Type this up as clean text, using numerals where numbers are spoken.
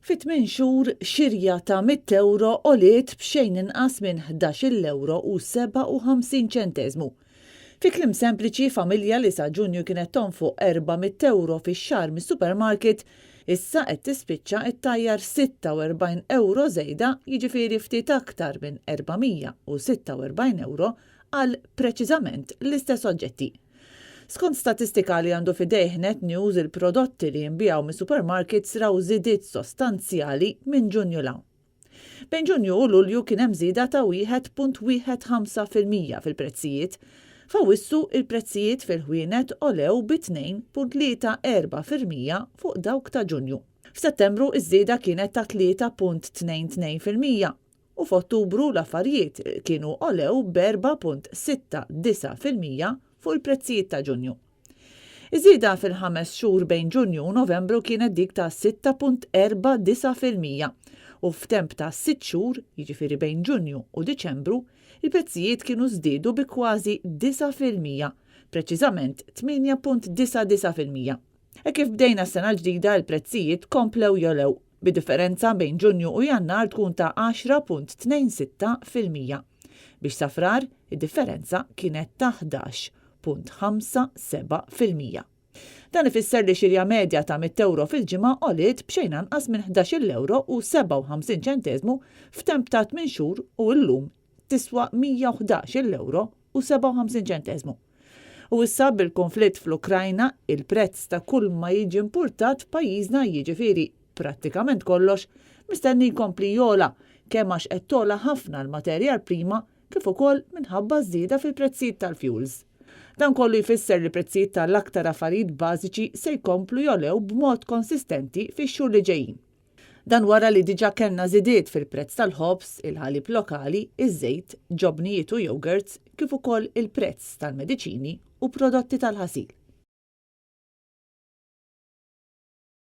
Fi tmin xhur, xirja ta' €100 għoliet b'xejn inqas minn ħdax-il ewro u 57 ċenteżmu. Fi kliem sempliċi, familja li sa Ġunju kienet tonfoq €400 fix-xahar mis-supermarket, issa qed tispiċċa ttajjar €46 żejda, jiġifieri ftit aktar minn €446 għal preċiżament l-istess oġġetti. Skont statistika li għandu f'idejh Net News il-prodotti li jinbiegħu mis-supermarkets raw żidiet sostanzjali minn Ġunju 'l hawn. Bejn Ġunju u Lulju kien hemm żieda ta' 1.15% fil-prezzijiet. F'Awwissu il-prezzijiet fil-ħwienet għolew bi 2.34% fuq dawk ta' Ġunju. F'Settembru iż-żieda kienet ta' 3.22% u f'Ottubru l-affarijiet kienu għolew b'4.69% fuq il-prezzijiet ta' Ġunju. Iż-żieda fil-ħames xhur bejn Ġunju u Novembru kienet dik ta' 6.49% u f'temp ta' sitt xhur, jiġifieri bejn Ġunju u Diċembru, il-prezzijiet kienu żdiedu bi kważi 9%, preċiżament 8.99%. Hekk kif bdejna s-sena l-ġdida l-prezzijiet komplew jogħlew, bid-differenza bejn Ġunju u Jannar tkun ta' 10.26%. Biex sa Frar, id-differenza kienet ta' 11.57%. Dan ifisser li xirja medja ta' €100 fil-ġimgħa għoliet b'xejn anqas minn ħdax-il ewro u 57 ċenteżmu f'temp ta' tmien xhur u llum tiswa 111-il ewro u 57 ċenteżmu. U issa bil-kunflitt fl-Ukrajna, il-prezz ta' kull ma jiġi impurtat f'pajjiżna jiġifieri prattikament kollox, mistenni jkompli jogħla kemm għax qed togħla ħafna l-materjal prima kif ukoll minħabba ż-żieda fil-prezzijiet tal-fjuwils. Dan kollu jfisser li l-prezzijiet ta' l-aktar affarijiet bażiċi se jkomplu jogħlew b'mod konsistenti fix-xhur li ġejjin. Dan wara li diġà kellna żidiet fil-prezz tal-ħobż, il-ħalib lokali, iż-żejt, ġobnijiet u yogurts, kif ukoll il-prezz tal-mediċini u prodotti tal-ħasil.